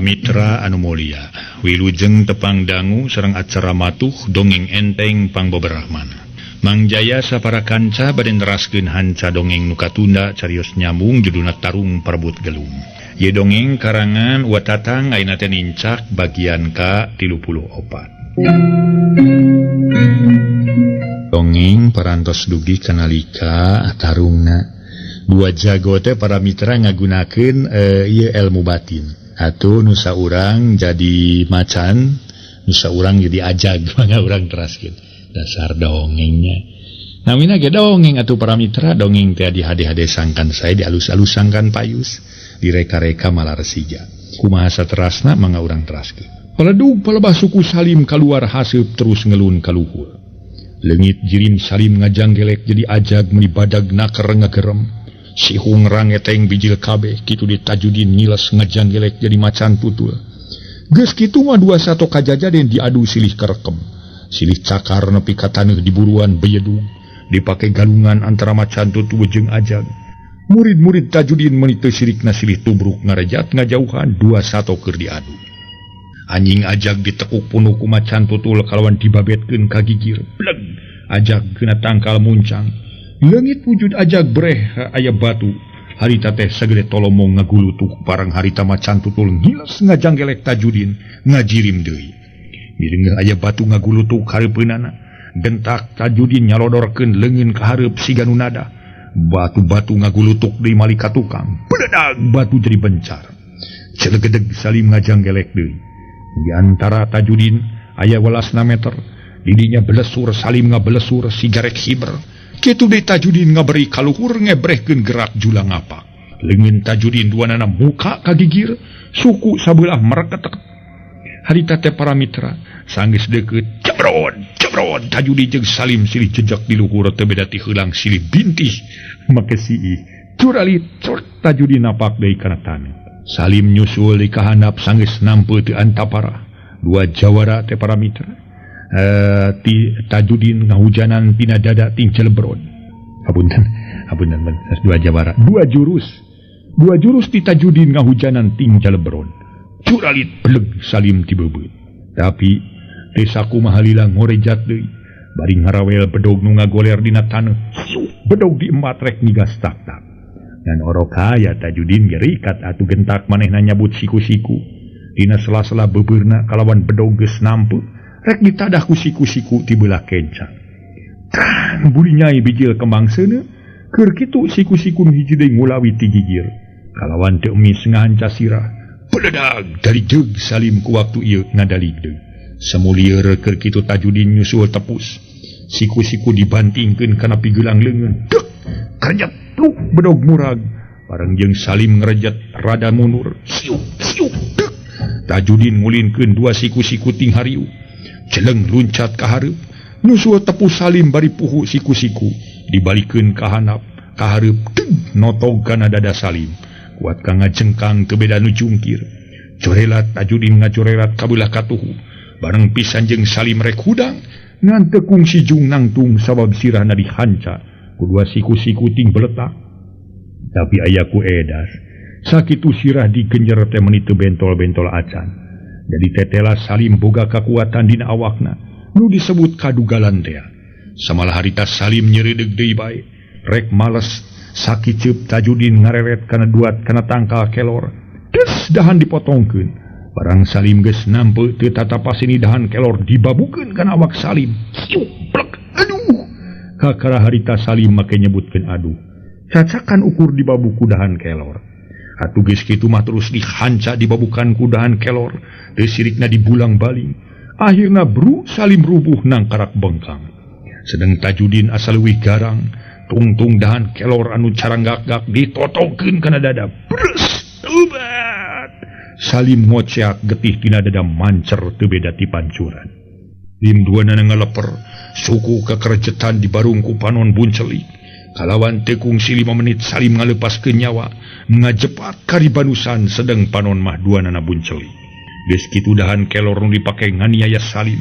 Para mitra anu mulia, wilujeng tepang dangu sareng acara matuh dongeng enteng pangboberahmana. Mang Jaya sapara kanca bade neraskeun hanca dongeng nu katunda carios nyambung judulna Tarung Parebut Gelung. Ieu dongeng karangan Wa Tatang ayeuna teh nincak bagian ka 34. Dongeng parantos dugi kanalika tarungna. Dua jago teh para mitra ngagunakeun ieu ilmu batin. Atuh nusa urang jadi macan, nusa urang jadi ajag, mangga urang teraskeun. Dasar dongengnya. Namina ge dongeng atuh para mitra, dongeng teh di hade-hade sangkan saya dialus-alus sangkan payus, direka-reka malah resija. Kumaha saterasna mangga urang teraskeun. Paledug palebah suku Salim kaluar haseup terus ngelun ka luhur. Leungit jirim Salim ngajanggelek jadi ajag meuni badag naker ngagerem. Sihung rangeteng bijil kabeh kitu ditajudin ngiles ngajanggelek jadi macan tutul. Geus kitu mah dua sato kajajaden diadu silih kerekem. Silih cakar nepi ka taneuh diburuan beyedug, dipake galungan antara macan tutul jeung ajag. Murid-murid Tajudin meuni teu sirikna silih tubruk ngarejat ngajauhan dua sato keur diadu. Anjing ajag ditekuk punuk ku macan tutul kalawan dibabetkeun ka gigir. Bleg, ajag kena tangkal muncang. Leungit wujud ajag breh aya batu. Harita teh sagede tolomong ngagulutuk barang harita macan tutul ngiles ngajanggelek Tajudin ngajirim deui. Mireungeuh aya batu ngagulutuk hareupeunana. Gentak Tajudin nyalodorkeun leungeun ka hareup siga nu nada. Batu-batu ngagulutuk deui mali ka tukang. Beledag batu jadi bencar. Celegedeg Salim ngajanggelek deui. Di antara Tajudin aya welasna meter. Didinya belesur Salim ngabelesur sigarek hiber. Kitu deui Tajudin ngaberi kaluhur ngebrehkeun gerak julang ngapak. Leungeun Tajudin duanana muka ka gigir, suku sabelah mereketek. Harita teh para mitra sanggeus deukeut cebrod cebrod Tajudin jeung Salim silih jejak di luhur teu beda ti heulang silih bintih make siih. Curalit cort Tajudin napak deui kana taneuh. Salim nyusul di kahandap sanggeus nampe teu antapara. Dua jawara teh para mitra. Ti Tajudin ngahujanan tina dada ting celebron. Hapunten, hapunten dua jawara, dua jurus. Dua jurus ti Tajudin ngahujanan ting celebron. Curalit beleg Salim tibebeut. Tapi teh sakumaha lila ngorejat deui. Bari ngarawel bedog nu ngagoler dina taneuh. Siuh, bedog diembat rek ngigas tak-tak. Dan orok haya Tajudin gerikat atuh gentak manehna nyabut siku-siku. Dina sela-sela beubeurna kalawan bedog geus nampe. Rek ditadah ku siku-siku tibelah kencang. Tang buri nyai bijil kembang seuneu. Keur kitu siku-siku nu hiji deui ngulawi ti gigir. Kalawan teu emis ngahanca sirah. Beledag dari jeug Salim ku waktu ieu ngadalig deui. Samulieur keur kitu Tajudin nyusul tepus. Siku-siku dibantingkeun kana pigelang leungeun. Dek kerjat pluk bedog murag. Bareng jeung Salim ngerejat rada mundur. Siuk siuk dek. Tajudin ngulinkeun dua siku-siku ting hariu. Celeng luncat ka hareup, nyusul tepus Salim bari puhu siku-siku, dibalikeun ka handap, ka hareup deg notog kana dada Salim. Kuat ka ngajengkang teu beda nu jungkir. Corelat Tajudin ngacorelat kabelah katuhu. Bareng pisan jeung Salim rek hudang, ngan teu kungsi jung nangtung sabab sirahna dihanca ku dua siku-siku ting beletak. Tapi aya ku edas, sakitu sirah digenjer teh meuni teu bentol-bentol acan. Jadi tetela Salim boga kakuatan dina awakna nu disebut kadugalan tea. Samalah harita Salim nyereudeg deui bae. Rek males sakiceup Tajudin ngareret kana duat kana tangkal kelor. Geus dahan dipotongkeun. Barang Salim geus nampe teu tatapasini dahan kelor dibabukeun kana awak Salim. Siuk plek aduh. Kakara harita Salim make nyebutkeun aduh. Cacakan ukur dibabuku dahan kelor. Atuh geus kitu mah terus dihanca dibabukan ku dahan kelor, teu sirikna dibulang-baling. Akhirna bru Salim rubuh nangkarak bengkang. Sedeng Tajudin asal leuwih garang, tungtung dahan kelor anu caranggak-gak ditotogkeun kana dada. Brus, tobat. Salim ngoceak getih tina dada mancer teu beda ti pancuran. Lim duanana ngaleper, suku kakerjetan dibarung ku panon buncelik. Kalawan teu kungsi 5 menit Salim ngalepaskeun nyawa, ngajepat karibanusan sedeng panon mah duanana buncelik. Geus kitu dahan kelor nu dipake nganiaya Salim,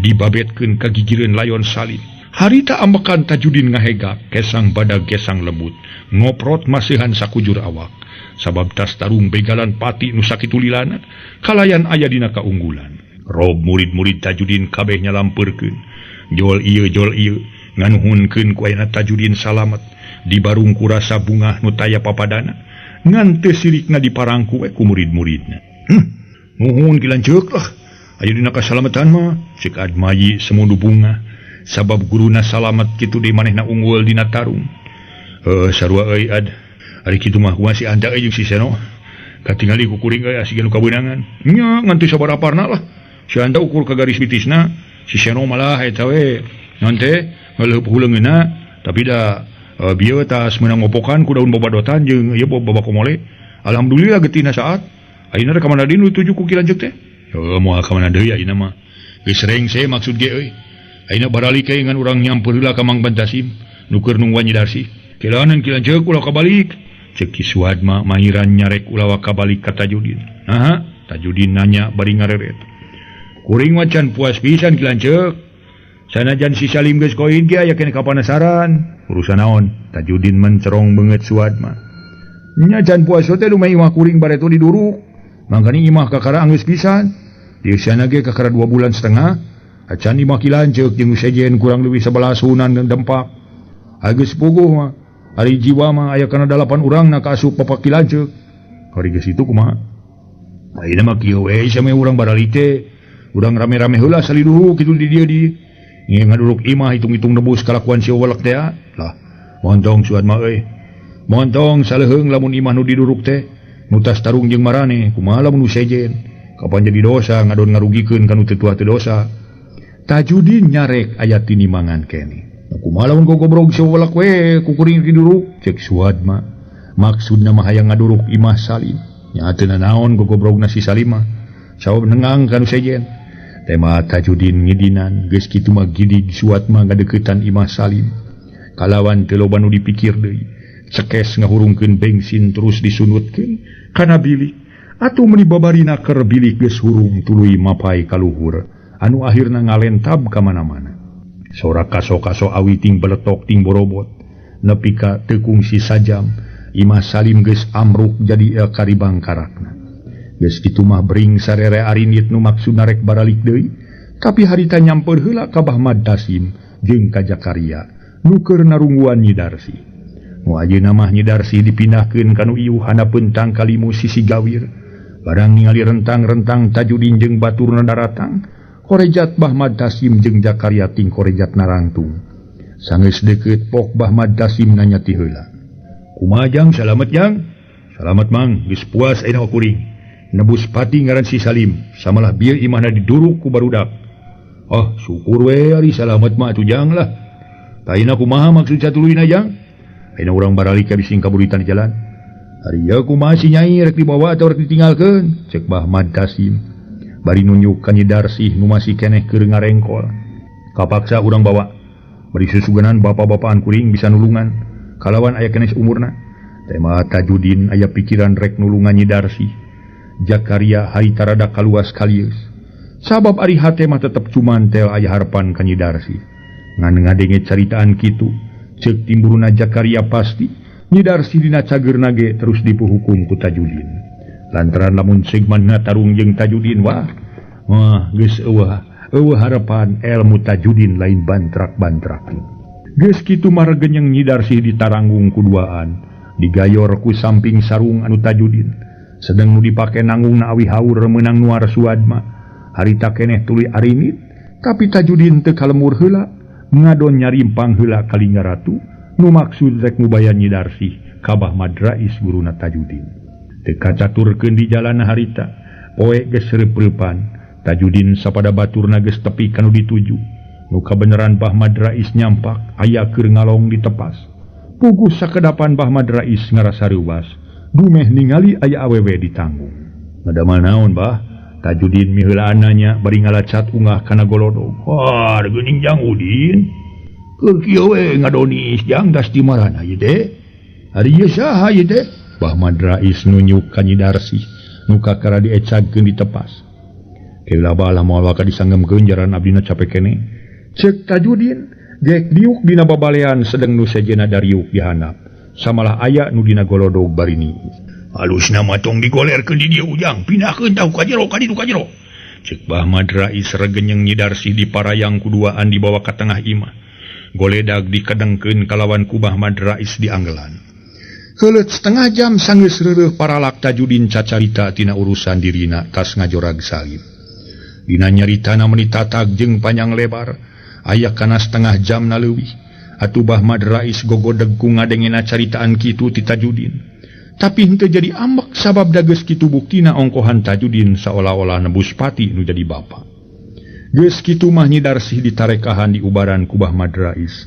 dibabetkeun ka gigireun layon Salim. Harita ambekan Tajudin ngahegak kesang badag gesang lembut ngoprot masihan sakujur awak sabab tas tarung begalan pati nu sakitu lilana kalayan aya dina kaunggulan. Rob murid-murid Tajudin kabeh nyalampeurkeun jol ieu nganuhunkeun ku ayana Tajudin salamet dibarung ku rasa bungah nu taya papadana ngan teu sirikna diparangku we ku murid-muridna. Nuhun ki lanceuk lah aya dina kasalametan mah ceuk Admayi semundu bungah sabab guruna salamet kitu di manehna unggul dina tarung. Sarua euy ad ari kitu mah kumaha si Anta euy jeung si Seno katingali ku kuring euy asih nu kabeunangan nya ngan teu sabaraparna lah si Anta ukur ka garis bitisna si Seno malah eta we naon teh ngaleup huleungeunna tapi da bieu tas meunang ngopokan ku daun babadotan jeung ieu babakomole alhamdulillah getina saat ayeuna rek ka mana deui nu dituju ku Ki Lanceuk teh heuh moal ka mana deui ayeuna mah geus rengse maksud ge euy ayeuna baralik we ngan urang nyampeur heula ka Mang Bantasim nu keur nungguan Nyi Darsi. Kilanan Ki Lanceuk ulah kabalik ceuk Ki Suadma mahiran nyarek ulah kabalik ka Tajudin. Naha Tajudin nanya bari ngareret. Kuring mah can puas pisan Ki Lanceuk. Sanajan si Salim geus koin ge aya keneh kapanasaran. Urusan naon? Tajudin mencerong beungeut Suadma. Nya can puas teh lumeh imah kuring bareto diduruk. Mangkani imah kakara anggeus pisan. Di sana ge kakara 2 bulan setengah. Acan imah Ki Lanceuk jeung sejen kurang lebih 11 hunan dempak. Agus puguh mah ari jiwa mah aya kana 8 urang na kaasup bapak Ki Lanceuk. Ari geus itu kumaha? Ayeuna mah kieu we same urang baralik teh. Urang rame-rame heula saliduhu kitu di dieu di. Nge ngaduruk imah hitung-hitung nebus kalakuan si welek teh lah. Montong Suadma euy. Montong saleuheung lamun imah nu diduruk teh. Nu tas tarung jeung marane kumaha lamun nu sejen. Kapan jadi dosa ngadon ngarugikeun ka nu teu tua teu dosa. Tajudin nyarek aya tinimangan keneh. Kumaha lamun gogobrog si welek we ku kuring diduruk cek Suadma. Maksudna mah hayang ngaduruk imah Salim. Nya teu nanaon gogobrogna si Salim mah. Sabab nengang ka nu sejen. Tema Tajudin ngidinan geus kitu mah gidig Suadma ngadeukeutan imah Salim. Kalawan teu loba nu dipikir deui. Cekes ngahurungkeun bensin terus disunutkeun kana bilik. Atuh meuni babarina keur bilik geus hurung tuluy mapai ka luhur. Anu akhirna ngalentab ka mana-mana. Sora kaso-kaso awi ting beletok ting borobot. Nepi ka teu kungsi sajam, imah Salim geus amruk jadi karibang karakna. Geus kitu mah bring sarere arinit nu maksudna rek baralik deui, tapi harita nyamper heula ka Bah Mad Tasim jeung ka Jakaria nu keur narungguan Nyi Darsi. Nu ayeuna mah Nyi Darsi dipindahkeun ka nu ieu handapeun tangkalimu sisi gawir. Barang ningali rentang-rentang Tajudin jeung baturna daratang, korejat Bah Mad Tasim jeung Jakaria ting korejat narangtung. Sanggeus deukeut pok Bah Mad Tasim nanya ti heula. Kumaha jang salamet jang? Salamet mang, geus puas ayeuna kuring. Nebus pati ngaran si Salim, samalah bieu imahna diduruk ku barudak. Oh, syukur we ari salamet mah atuh jang lah. Taina kumaha maksud satuluyna jang? Ayeuna urang baralik ka bising kaburitan di jalan. Ari ieu kumaha si Nyai rek dibawa atau rek ditinggalkeun? Cek Bah Mad Tasim. Bari nunjuk ka Nyi Darsih nu masih keneh keur ngarengkol. Kapaksa urang bawa. Bari susugenan bapa-bapaan kuring bisa nulungan. Kalawan aya keneh umurna. Tema Tajudin aya pikiran rek nulungan Nyi Darsih. Jakaria harita rada kaluas kalieus. Sabab ari hate mah tetep cumantel aya harapan ka Nyi Darsih. Ngan ngadenge caritaan kitu, ceuk timburuna Jakaria pasti Nyi Darsih dina cageurna ge terus dipuhukum ku Tajudin. Lantaran lamun segman ngatarung jeung Tajudin wah, mah geus eueuh harapan elmu Tajudin lain bantrak-bantrak. Geus kitu mah regenyeng Nyi Darsih ditaranggung ku duaan, digayor ku samping sarung anu Tajudin. Sedeng nu dipake nanggung na awi haur meunang nuar Suadma. Harita keneh tuluy arinit, tapi Tajudin teu kalemur heula, ngadon nyarimpang heula ka Linggaratu nu maksud rek mubayan Nyi Darsih ka Bah Mad Rais guruna Tajudin. Teu kacaturkeun di jalan harita, poe geus reup-reupan. Tajudin sapada baturna geus tepi ka nu dituju. Nu kabeneran Bah Mad Rais nyampak aya keur ngalong ditepas. Puguh sakedapan Bah Mad Rais ngarasa reuwas, dumeh ningali aya awewe ditanggung. Ngadamel naon Bah? Tajudin miheulaan nanya bari ngalacat ungah kana golodog. Wah, geuning jang Udin. Keur kieu we ngadonis jang das di marana ieu teh. Ari ieu saha ieu teh? Bah Mad Rais nunjuk ka Nyi Darsih nu kakara diecagkeun ditepas. Keula balah moal waka disanggemkeun jaran abdina capek keneh. Ceuk Tajudin Gek diuk dina babalean sedeng nu sejenna dariuk di handap. Samalah aya nu dina golodog bari niis. Alusna mah tong digolerkeun di dieu Ujang, pindahkeun tahu ka jero ka ditu ka jero. Cek Bah Madrais regenyeng Nyi Darsih diparayang kuduaan dibawa ka tengah imah. Goledag dikedengkeun kalawan ku Bah Madrais dianggelan. Heuleut setengah jam sanggeus reureuh paralak Tajudin cacarita tina urusan dirina tas ngajorag salin. Dina nyaritana meuni tatag jeung panjang lebar, aya kana setengah jam na leuwih. Atuh Bah Madrais gogodeg ku ngadengena caritaan kitu ti Tajudin. Tapi henteu jadi ambek sabab da geus kitu buktina ongkohan Tajudin saolah-olah nebus pati nu jadi bapa. Geus kitu mah Nyi Darsih ditarekahan di ubaran ku Bah Madrais.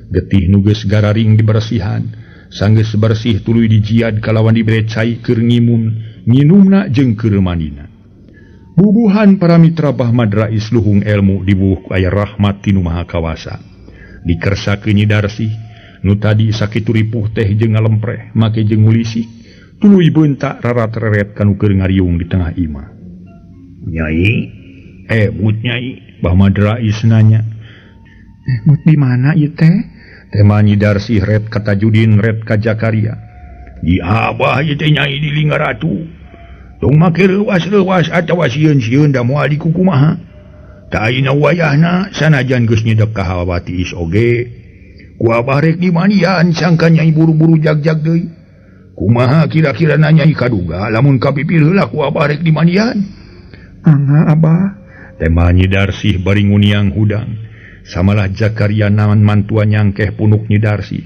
Getih nu geus gararing dibersihan, sanggeus bersih tuluy dijiad kalawan dibere cai keur ngimun, nginumna jeung keur mandina. Bubuhan para mitra Bah Madrais luhung elmu dibuh ku aya rahmat ti Nu Maha Kawasa. Dikersakeun Nyi Darsih, nu tadi sakitu ripuh teh jeung ngalempreh make jeung ngulisik, tuluy beunta rarat-reret kanu keur ngariung di tengah imah. Nyai, ebut Nyai, Bah Madrais nanya. Emut di mana ieu teh? Tema Nyi Darsih ret ka Tajudin ret ka Jakaria. Di abah ieu teh Nyai di Linggaratu. Tong make reuwas-reuwas atawa sieun-sieun da moal dikukumaha. Tah ayeuna wayahna sanajan geus nyedek ka hawa tiis oge. Ku abah rek dimandian sangka Nyai buru-buru jag-jag deui. Kumaha kira-kira na Nyai kaduga lamun kapipir heula ku abah rek dimandian. Mangga abah. Tema Nyi Darsih bari nguniang hudang. Samalah Jakaria naon mantua nyangkeh punuk Nyi Darsih.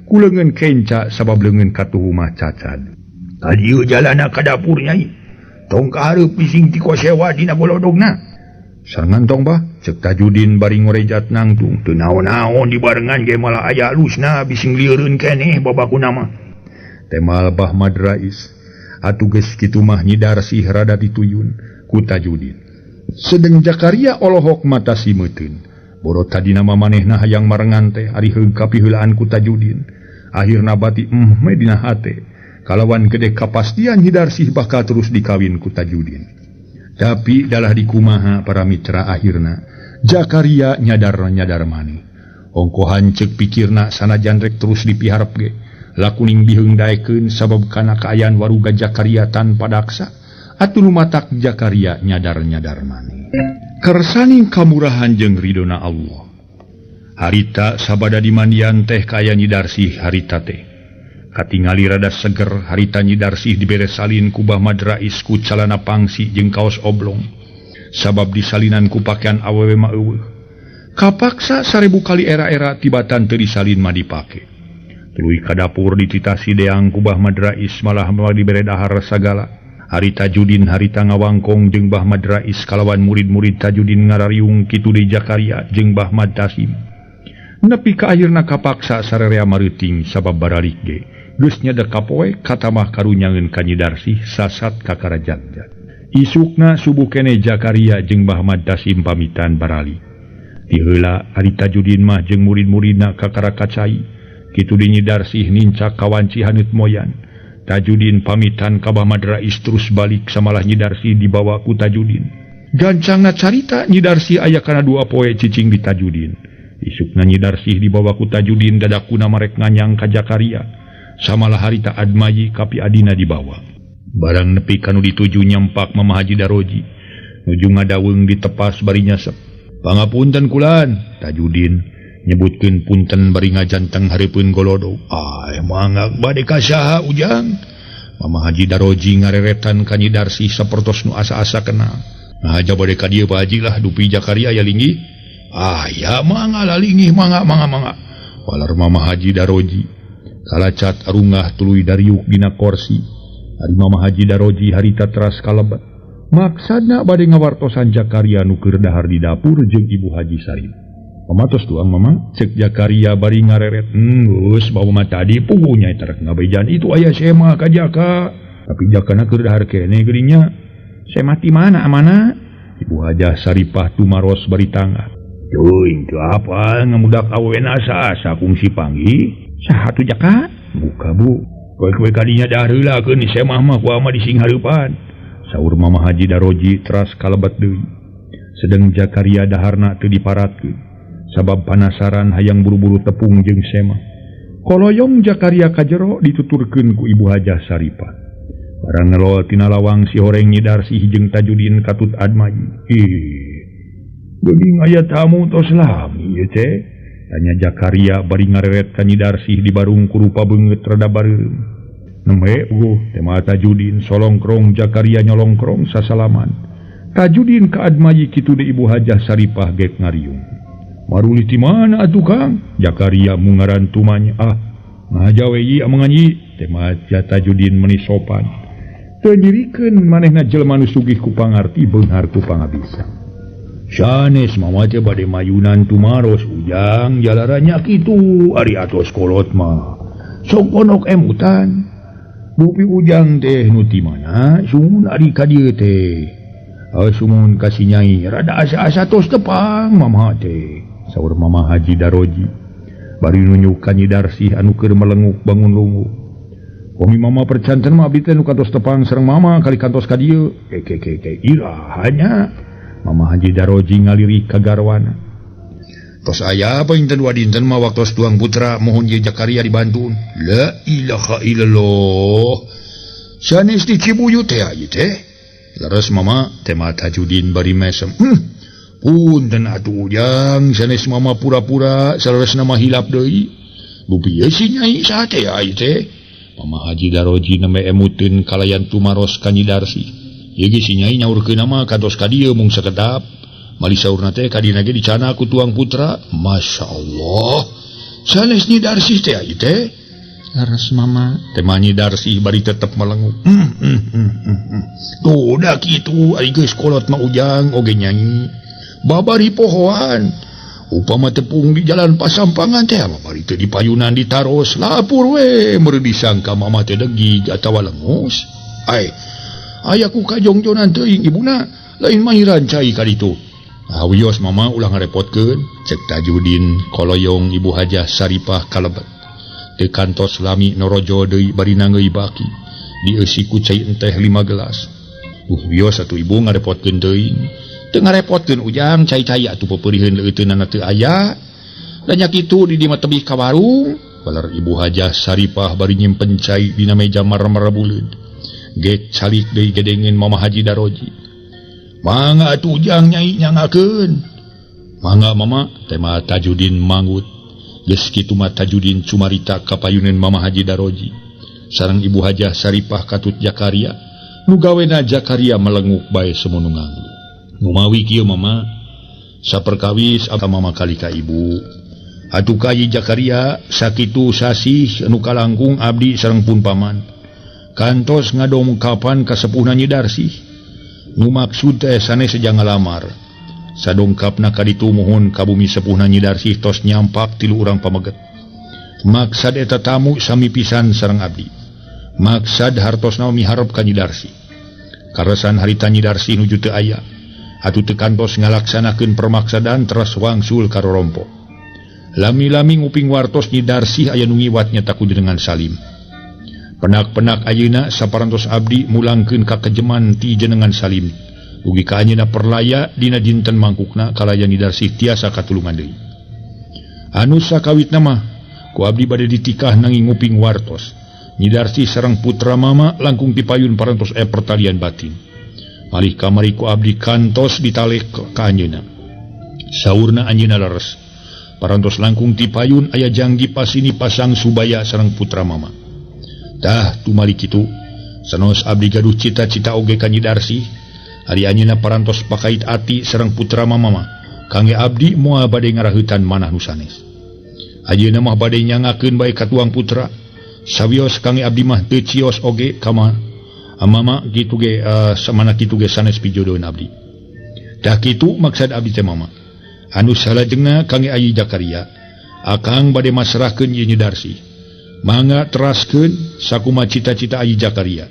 Ku leungeun kenca sabab leungeun katuhu mah cacad. Tadi jalana ka dapur Nyai. Tong ka hareup bising ti kosewa dina golodogna. Sarengan tong bah, cek Tajudin bari ngorejat nangtung. Teu naon-naon dibarengan ge malah aya alusna bising lieureun keneh babakuna mah. Temal Bah Madrais. Atuh geus kitu mah Nyi Darsih rada dituyun ku Tajudin. Sedeng Jakaria olohok mata simeuteun. Boro tadina mah manehna hayang marengan teh ari heug kapiheulaan ku Tajudin. Akhirna bati we dina hate. Kalawan gede kapastian Nyi Darsih bakal terus dikawin ku Tajudin. Tapi dalah dikumaha para mitra akhirna Jakaria nyadar-nyadar maneh. Ongkohan cek pikirna sanajan rek terus dipiharep ge. Lakuning biheung daekeun sabab kana kaayaan waruga Jakaria tanpa daksa. Atuh nu matak Jakaria nyadar-nyadar maneh. Kersaning kamurahan jeung ridona Allah. Harita sabada dimandian teh kaayaan Nyi Darsih harita teh. Katingali rada seger harita Nyi Darsih dibere salin ku Bah Madrais ku calana pangsi jeung kaos oblong. Sabab disalinan ku pakaian awewe mah eueuh. Kapaksa 1000 kali era-era tibatan teu disalin mah dipake. Tuluy ka dapur dititasi deang ku Bah Madrais malah moal dibere dahar sagala. Harita Tajudin harita ngawangkong jeung Bah Madrais kalawan murid-murid Tajudin ngarariung kitu deui Jakaria jeung Bah Mad Tasim. Nepi ka akhirna kapaksa sararea mareuting sabab baralik ge. Geus nyedek kapoe katamah karunyangeun ka Nyi Darsih sasat ka karajagjag. Isukna subuh kene Jakaria jeung Bah Mad Tasim pamitan baralik. Ti heula ari Tajudin mah jeung murid-muridna kakara kacai. Kitu deui Nyi Darsih nincak kawanci haneut moyan. Tajudin pamitan ka Bah Madrais terus balik samalah Nyi Darsih dibawa ku Tajudin. Gancangna carita Nyi Darsih aya kana 2 poe cicing di Tajudin. Isukna Nyi Darsih dibawa ku Tajudin dadakuna marek nganyang ka Jakaria. Samalah harita Admayi kapi adina dibawa. Barang nepi kanu dituju nyampak Mama Haji Daroji. Nuju ngadaweung ditepas bari nyasep. Pangapunten kulan, Tajudin nyebutkeun punten bari ngajanteng hareupeun golodog. Ah, mangga bade ka saha Ujang? Mama Haji Daroji ngareretan ka Nyi Darsih sapertos nu asa-asa kenal. Nah, aja bade ka dieu Pak Haji lah dupi Jakaria aya linggih. Ah, ya mangga lah linggih mangga mangga mangga. Walar Mama Haji Daroji. Kalacat arungah tuluy dariuk dina korsi. Ari Mama Haji Daroji harita teras kalebet. Maksudna bade ngawartosan Jakaria nu keur dahar di dapur jeung Ibu Haji Sarip. Mama tos tuang mama, cek Jakaria bari ngareret. Geus bawa mah tadi puguh nya eta rek ngabejan itu aya sema ka Jaka. Tapi Jakana keur dahar keneh geuning nya. Sema ti mana amana? Ibu Hajah Saripah tumaros bari tangah. Teuing teu apal ngamudak awena asa-asa kungsi panggih. Saha tuh Jaka? Buka bu. Kowe-kowe kadinya dahar heula keun semah mah ku ama dising hareupan. Saur Mama Haji Daroji teras kalebet deui. Sedeng Jakaria daharna teu diparatkeun. Sabab panasaran hayang buru-buru tepung jeung Sema. Koloyong Jakaria ka jero dituturkeun ku Ibu Hajah Saripah. Barang ngelol tina lawang si horeng Nyi Darsih jeung Tajudin katut Admaji. Ih, geuning aya tamu tos lami ieu teh. Tanya Jakaria bari ngareret ka Nyi Darsih di barung ku rupa beungeut rada bareureum. Nembe eueuh teh mah Tajudin solongkrong Jakaria nyolongkrong sasalaman. Tajudin ka Admaji kitu deui Ibu Hajah Saripah gek ngariung. Maruli ti mana atuh Kang? Jakaria mungaran tumanya. Ah, ngaja we ieu amangan ieu teh mah Tajudin meuni sopan. Teu nyirikeun manehna jelema nu sugih ku pangarti beunghar ku pangabisa. Sanes mama teh bade mayunan tumaros ujang jalaranya kitu ari atos kolot mah. Sok ponok emutan. Dupi ujang teh nu ti mana sumun ari ka dieu teh. Sumun ka si Nyai rada asa-asa tos tepang mama teh. Saur Mama Haji Daroji bari nunjuk ka Nyi Darsih anu keur melenguk bangun lungu. Komi mama percanten mah abdi teh nu kantos tepang sareng mama kali kantos ka dieu. Ke ke ke iraha nya. Mama Haji Daroji ngalirik ka garwana. Tos aya panginten dua dinten mah waktos tuang putra mohon ye Jakaria dibantuun. La ilaha illallah. Sanes di Cibuyut teh ieu teh. Leres mama teh mah Tajudin bari mesem. Punten atuh ujang sanes mama pura-pura saleresna mah hilap deui. Dupi ye si Nyai saha teh ieu teh. Mama Haji Daroji nembe emuteun kalayan tumaros ka Nyi Darsih. Ieu ge si Nyai nyaurkeun mah kantos ka dieu mung sakedap. Mali saurna teh ka dina ge dicana ku tuang putra. Masya Allah. Sanes Nyi Darsih teh ieu teh. Leres mama teh mah Nyi Darsih bari tetep melenguk. Tuh da kitu ari geus kolot mah ujang oge nyanyi. Babari pohoan. Upama tepung di jalan pasampangan teh babari teh di payunan ditaros lapur we meureun disangka mama teh degig atawa lengus. Ai aya ku kajongjonan teuing ibuna lain mahiran cai ka ditu. Ah wios mama ulah ngarepotkeun cek Tajudin koloyong Ibu Hajah Saripah kalebet. Teu kantos lami norojo deui bari nangeui baki. Dieusi ku cai enteh 5 gelas. Wios atuh ibu ngarepotkeun teuing. Teu ngarepotkeun ujang cai-cai atuh pepeuriheun leuteunana teu aya. Da nya kitu di dieu mah tebih ka warung. Balar Ibu Hajah Saripah bari nyimpen cai dina meja marmer buleud. Gek calik deui gedengeun Mama Haji Daroji. Mangga atuh ujang nyai nyangakeun. Mangga mama teh mah Tajudin manggut. Geus kitu mah Tajudin cumarita ka payuneun Mama Haji Daroji. Sareng Ibu Hajah Saripah katut Jakaria. Nu gawena Jakaria melenguk bae semono nganggu. Numawi kieu mama saperkawis apa mama kali ka ibu. Atuh ka Jakaria sakitu sasih nu kalangkung abdi sareng pun paman. Kantos ngadongkapan ka sepuhna Nyi Darsih. Nu maksud teh sanes sejang ngalamar. Sadongkapna ka ditu muhun ka bumi sepuhna Nyi Darsih tos nyampak tilu urang pameget. Maksad eta tamu sami pisan sareng abdi. Maksad hartosna miharep ka Nyi Darsih. Karesan harita Nyi Darsih nuju teu aya. Atuh teu kantos ngalaksanakeun permaksadan teras wangsul ka rorompo. Lami-lami nguping wartos Nyi Darsih aya nu ngiwat nyata ku jenengan Salim. Penak-penak ayeuna saparantos abdi mulangkeun ka kejeman ti jenengan Salim. Dugi ka anjeunna perlaya dina dinten mangkukna kalayan Nyi Darsih tiasa katulungan deui. Anu sakawitna mah ku abdi bade ditikah nanging nguping wartos. Nyi Darsih sareng putra mama langkung tipayun parantos aya pertalian batin. Malih kamari ku abdi kantos ditalek ka anjeunna. Saurna anjeunna leres. Parantos langkung tipayun aya janggi pasini pasang subaya sareng putra mama. Tah tumali kitu sanos abdi gaduh cita-cita oge ka Nyi Darsih. Ari anjeunna parantos pakait ati sareng putra mama mah. Kangge abdi moal bade ngaraheutan manah nu sanes. Ayeuna mah bade nyangakeun bae ka tuang putra. Sawios kangge abdi mah teu cios oge ka mama kitu ge samana kitu ge sanes pijodoheun abdi. Tah kitu maksad abdi teh mama. Anu salajengna kangge Ayi Jakaria akang bade masrahkeun ieu Nyi Darsih. Mangga teraskeun sakuma cita-cita Ayi Jakaria.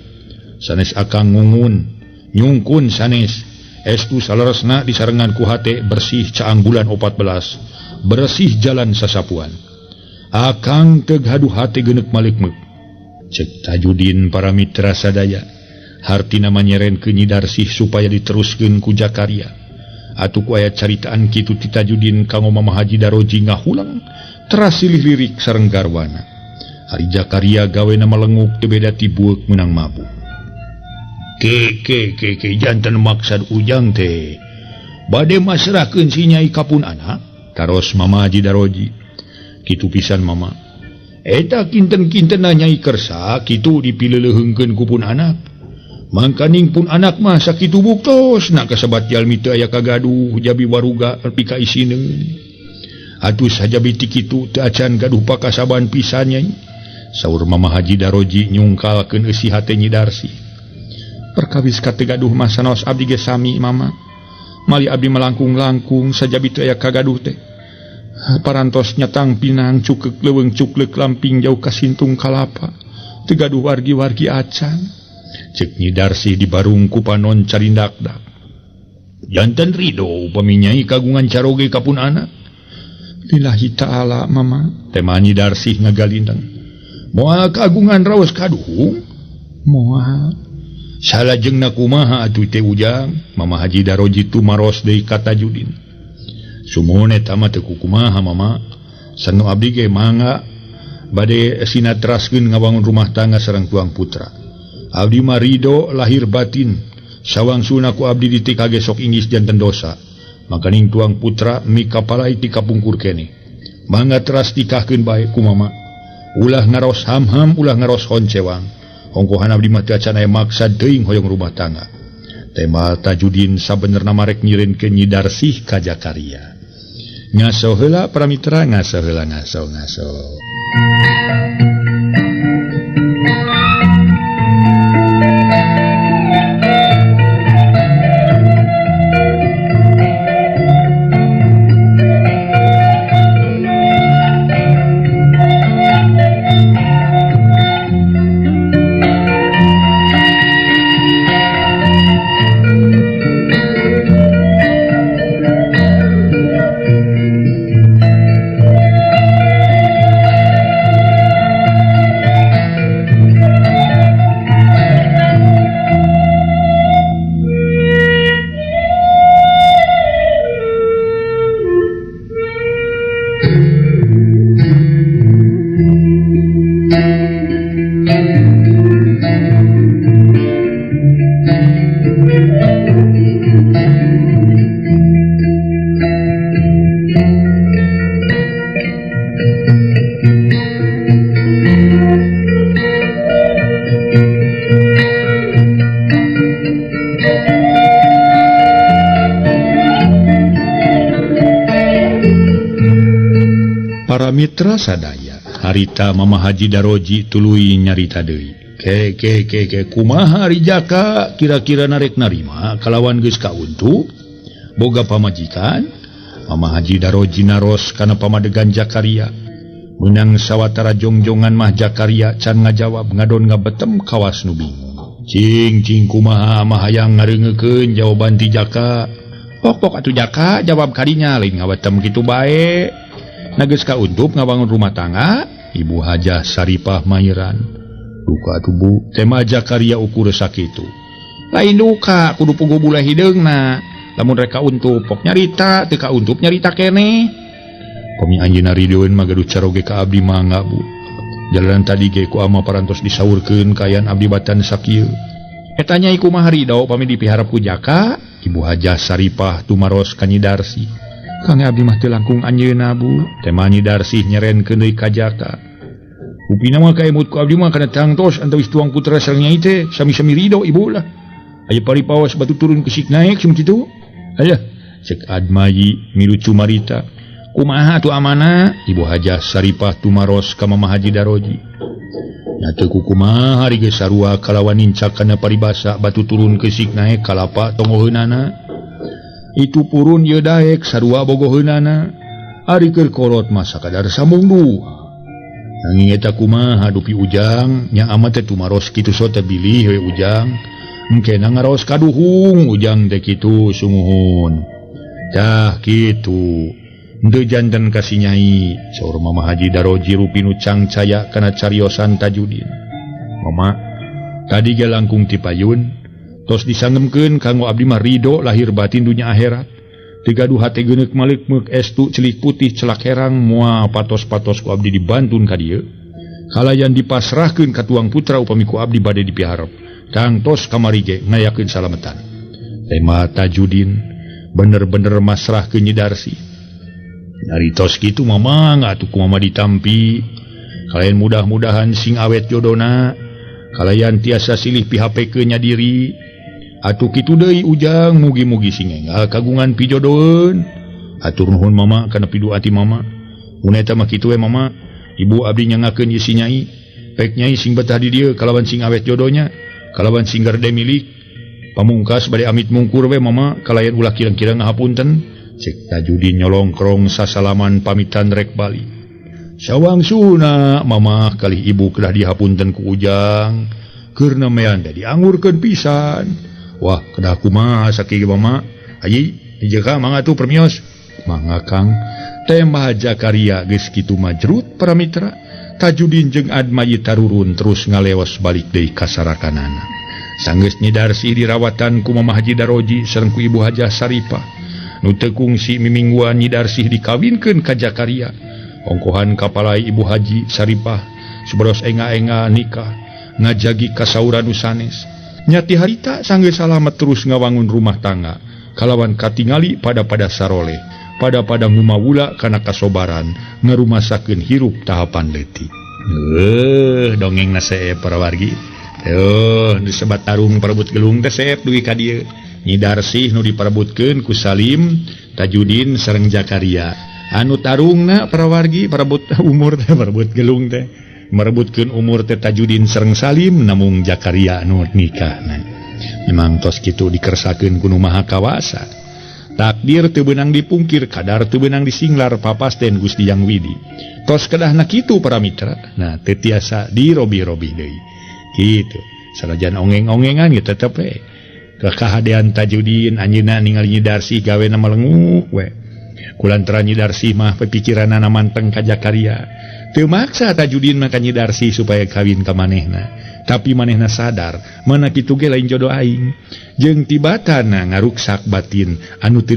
Sanes akang ngungun nyungkun sanes estu saleresna disarengan ku hate bersih caang bulan 14 bersih jalan sasapuan. Akang teu gaduh hate geuneuk maleukmeuk. Cek Tajudin para mitra sadaya. Hartina manyeren ke Nyi Darsih supaya diteruskeun ku Jakaria. Atuh ku aya caritaan kitu ti Tajudin kanggo Mama Haji Daroji ngahulang teras silih lirik sareng garwana. Ari Jakaria gawena melenguk teu beda ti bueuk meunang mabuk. Ke ke ke ke janten maksad ujang teh bade masrahkeun si Nyai ka pun anak taros Mama Haji Daroji. Kitu pisan Mama. Eta kinten-kintenna Nyai Kersa kitu dipileuleheungkeun ku pun anak. Mangkaning pun anak mah sakitu buktos na kasebat jalmi teu aya kagaduh jabi waruga nepi ka isineun. Atuh sajabi ti kitu teu acan gaduh pakasaban pisan Nyai. Saur Mama Haji Daroji nyungkalkeun eusi hate Nyi Darsi. Perkawis ka teu gaduh mah sanaos abdi ge sami Mama. Mali abdi malangkung-langkung sajabi teu aya kagaduh teh. Parantos nyatang pinang cukeuk leuweung cukleuk lamping jauh ka sintung kalapa. Teu gaduh wargi-wargi acan. Cek Nyi Darsih dibarung ku panon carindakdak. Janten ridho upami Nyai kagungan caroge ka pun anak. Lillahi ta'ala Mama. Tema Nyi Darsih ngagalindeng. Moal kagungan raos kaduhung? Moal. Salajengna kumaha atuh teh ujang? Mama Haji Daroji tumaros deui ka Tajudin. Sumuhun eta mah teu kukumaha Mama. Sanu abdi ge mangga bade sinatraskeun ngabangun rumah tangga sareng tuang putra. Abdi mah ridho lahir batin. Sawangsuna ku abdi ditikage sok inggis janten dosa. Makaning tuang putra mikapalai ti kapungkur keneh. Mangga teras tikahkeun bae ku Mama. Ulah ngaros ham-ham, ulah ngaros honcewang. Ongkohan abdi mah teu acan aya maksad teuing hoyong rumah tangga. Tema Tajudin sabenerna marek nyirenkeun Nyi Darsih ka Jakaria. Ngaso heula para mitra, ngaso heula ngaso ngaso. Mitra sadaya harita Mama Haji Daroji tuluy nyarita deui. Ke ke ke ke kumaha ari Jaka kira-kira narek narima kalawan geus kauntu boga pamajikan. Mama Haji Daroji naros kana pamadegan Jakaria. Meunang sawatara jongjongan mah Jakaria can ngajawab ngadon ngabetem kawas nu bingung. Cing cing kumaha mah hayang ngareungekeun jawaban ti Jaka. Pok-pok atuh Jaka jawab kadinya lain ngabetem kitu bae. Nageus kauntup ngabangun rumah tangga, Ibu Hajah Saripah Mairan. Duka atuh Bu, tema Jakaria ukur sakitu. Lain duka, kudu puguh bulah hideungna. Lamun rek kauntup pok nyarita, teu kauntup nyarita keneh. Pami anjeunna rideun mah gaduh caroge ka abdi mangga Bu. Jalanan tadi ge ku ama parantos disaurkeun kaayaan abdi batan sakieu. Eta Nyai kumaha ridho pami dipiharap ku Jaka? Ibu Hajah Saripah tumaros ka Nyi Darsih. Kang abdi mah teu langkung anjeunna Bu. Tema Nyi Darsih nyerenkeun deui ka Jaka. Upina mah kaemut ku abdi mah kana tangtos antawis tuang putra sareng Nyai teh sami-sami ridho ibu lah. Aya paripaos batu turun kesik naek sum kitu. Aya cek Admayi milu cumarita. Kumaha atuh amana? Ibu Hajah Saripah tumaros ka Mama Haji Daroji. Nya teu kukumaha ari geus sarua kalawan nincak kana paribasa batu turun kesik naek kalapa tongoheunana. Itu purun ye daek sarua bogoheunana. Ari keur kolot mah sakadar sambung dua. Nanging eta kumaha dupi ujang nya amat teh tumaros kitu so teh bilih we ujang. Engkena ngaraos kaduhung ujang teh kitu sumuhun. Tah kitu. Henteu janten ka si Nyai, saur Mama Haji Daroji rupi nu cangcaya kana cariosan Tajudin. Mama, tadi ge langkung ti payun tos disangemkeun kanggo abdi mah ridho lahir batin dunya akhirat. Teu gaduh hate geuneuk maleukmeuk estu celik putih celak herang moal patos-patos ku abdi dibantun ka dieu. Kalayan dipasrahkeun ka tuang putra upami ku abdi bade dipiharep. Tangtos kamari ge ngayakeun salametan. Tema Tajudin bener-bener masrahkeun Nyi Darsi. Ari tos kitu mama atuh ku mama ditampi. Kalayan mudah-mudahan sing awet jodona. Kalayan tiasa silih pihapekeun nya diri. Atuh kitu deui Ujang mugi-mugi sing enggal kagungan pijodoeun. Atur nuhun mama kana pidu'a ti mama. Mun eta mah kitu we mama. Ibu abdi nyangakeun ieu si Nyai. Pek Nyai sing betah di dieu kalawan sing awet jodohnya, kalawan sing garde milik. Pamungkas bade amit mungkur we mama kalayan ulah kirang-kirang ngahapunten. Cek Tajudin nyolongkrong sasalaman pamitan rek bali. Sawangsuna mama kalih ibu kedah dihapunten ku Ujang. Keurna mean teh diangurkeun pisan. Wah, kedah kumaha sakieu mama? Ayi, dijeka mangga tuh permios. Mangga Kang. Tembah Jakaria geus kitu majrut para mitra. Tajudin jeung Admayi tarurun terus ngaleos balik deui ka sarakanana. Sanggeus Nyi Darsi dirawatan ku Mama Haji Daroji sareng ku Ibu Hajah Saripah. Nu teu kungsi mimingguan Nyi Darsih dikawinkeun ka Jakaria. Ongkohan kapalai Ibu Haji Saripah subados enga-enga nikah ngajagi kasauran nu sanes. Nyati harita sanggeus salamet terus ngawangun rumah tangga kalawan katingali pada-pada saroleh pada-pada ngumawula kana kasobaran ngarumasakeun hirup tahapan leutik. Dongengna seep para wargi. Disebat tarung parebut gelung teh seep dugi ka dieu. Nyi Darsih nu diparebutkeun ku Salim, Tajudin sareng Jakaria. Anu tarungna para wargi parebut umur teh parebut gelung teh. Merebutkeun umur teh Tajudin sareng Salim namung Jakaria nu nikahna. Memang tos kitu dikersakeun ku Nu Maha Kawasa. Takdir teu beunang dipungkir, kadar teu beunang disinglar papasten Gusti Yang Widi. Tos kedahna kitu para mitra. Nah, teu tiasa dirobi-robi deui. Kitu. Sanajan ongeng-ongengan ge tetep we. Kekahadean Tajudin anjeunna ningali Nyi Darsih gawena melenguk we. Kulantaran Nyi Darsih mah pikiranana manteng ka Jakaria. Teu maksa Tajudin mah ka Nyi Darsih supaya kawin ka manehna. Tapi manehna sadar mana kitu ge lain jodoh aing. Jeung tibatana ngaruksak batin anu teu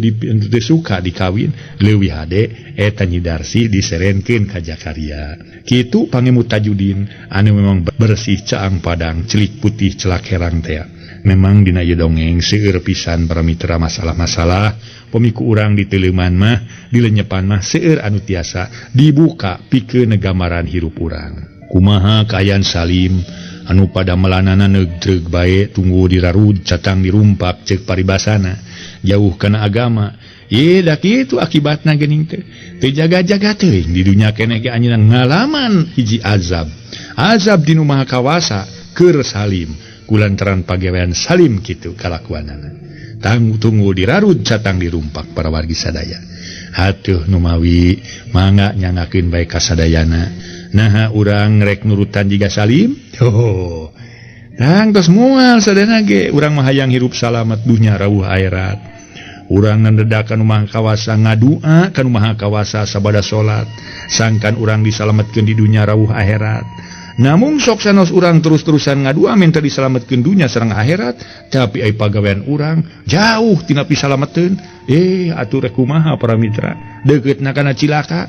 suka dikawin leuwih hade eta Nyi Darsih diserenkeun ka Jakaria. Kitu pangemut Tajudin anu memang bersih caang padang celik putih celak herang tea. Memang dina ieu dongeng seueur pisan para mitra masalah-masalah pemiku urang diteuleman mah dilenyepan mah seueur anu tiasa dibuka pikeun gambaran hirup urang. Kumaha kaayaan Salim anu pada melanana neugdreug bae tunggu dirarud catang dirumpak ceuk paribasana jauh kana agama. Ye da kitu akibatna geuning teh teu jaga-jaga teuing di dunya keneh ge anjeunna ngalaman hiji azab. Azab di Nu Maha Kawasa keur Salim kulantaran pagawean Salim kitu kalakuanana. Tang tunggu dirarud catang dirumpak para wargi sadaya. Hatuh numawi mangga nyangakeun bae kasadayana. Naha urang rek nurutan jiga Salim? Oh. Tang tos moal sadayana ge urang mah hayang hirup salamet dunya rawuh akhirat. Urang ngandedak ka Nu Maha Kawasa ngadua ka Nu Maha Kawasa sabada salat sangkan urang disalametkeun di dunya rawuh akhirat. Namung sok sanos urang terus-terusan ngadua minta disalametkeun dunya sareng akhirat, tapi ai pagawean urang jauh tina pisalameteun. Atuh rek kumaha para mitra, deukeutna kana cilaka,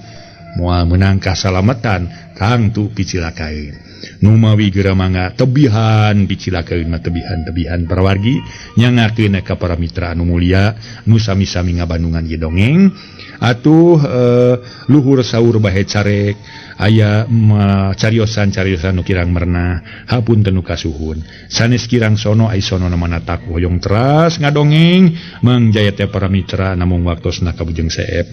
moal meunang kasalametan tangtu picilakaeun. Numawi geura mangga tebihan picilakaeun mah tebihan-tebihan para wargi nyangakeun ka para mitra anu mulia nu sami-sami ngabandungan ieu dongeng. Atuh luhur saur bahe carek aya cariosan-cariosan nu kirang merenah hapunten nu kasuhun sanes kirang sono ai sono na mana taku hoyong teras ngadongeng Mang Jaya teh para mitra namung waktosna kabujeng seep.